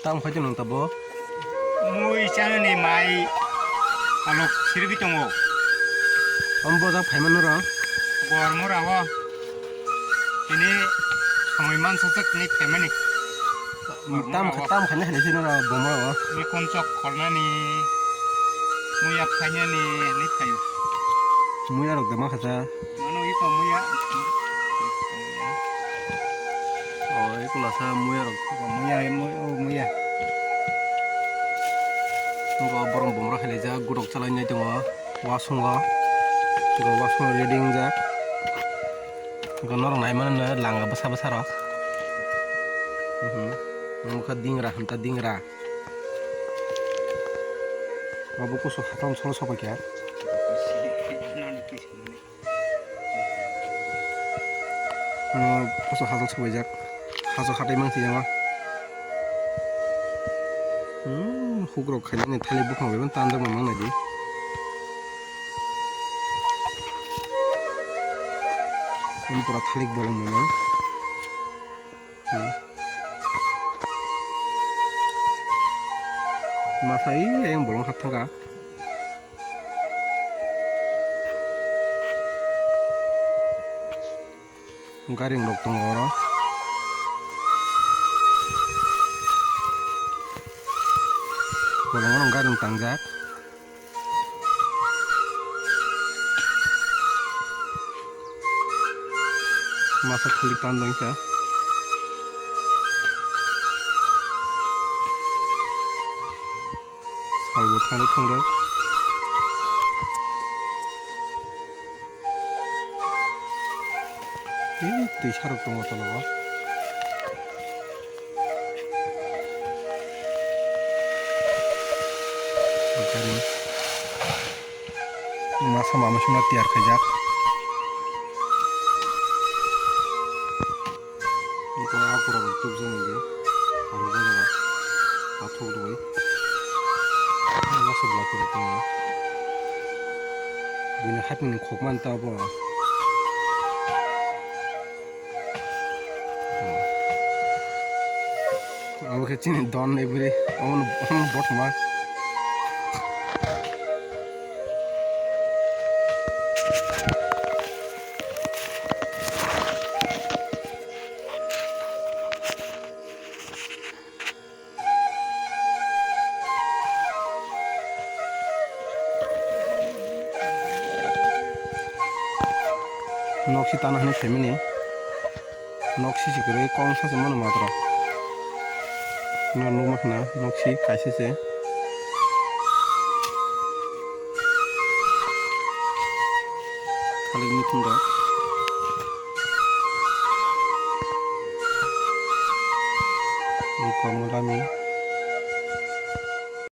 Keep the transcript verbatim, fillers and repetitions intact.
Tamo khaito nwng tabo? Mui chanani mai alok sirbi tongo. Om bojak phaimano rw? Bor mora o. Tini samui mansa sak ni phaimani. Tam, tam khaina hinwi sino ra bomo o. Ni konchok kholnani, muya phainani ni phaio. Muya rok de ma khacha. Mano iko muya. O, iko lasa muya rok. Muya, muya, o muya. Ngo borong bomra khalijak, gudok chalai nai tongo. Wasungo. Ngo wasungo ready wngjak. Ngo norok nai mano langa bwsa bwsa rok. Mhm. Nokha dingra, hamta dingra. Obo kusu hatham solo sopai kha. Kusu hajak sopaijak. Hajak hatai mang sijama. Hmm, hukrok khainani thalik buphang bai tanjak mang nai di. Ini pura thalik bolong mang. Hmm. Masa iya yang bolong hat thangka. Garing rok tongo oro. Bolong bolong garing tangjak. Masa thalik tan dong kha. Salbo thangwi thangwi. Tei twi sarok tongo tola o. Masa mama songma tiyar khaijak. Iko a pura rok tubjak nang di. Aro jaga rok. Athok rwi. Masa bwlai kwrwi tongo. Bini hapni khokmani ta bo. Abo khe chini don ni bwrwi. Omono, omono botma. Nok si tana hwnwi phaimani. Nok sisi kwrwi kong sachi mano matro. No nukma khna nok si kaisa se. Thalik nukhung rok. Ang kormo lami.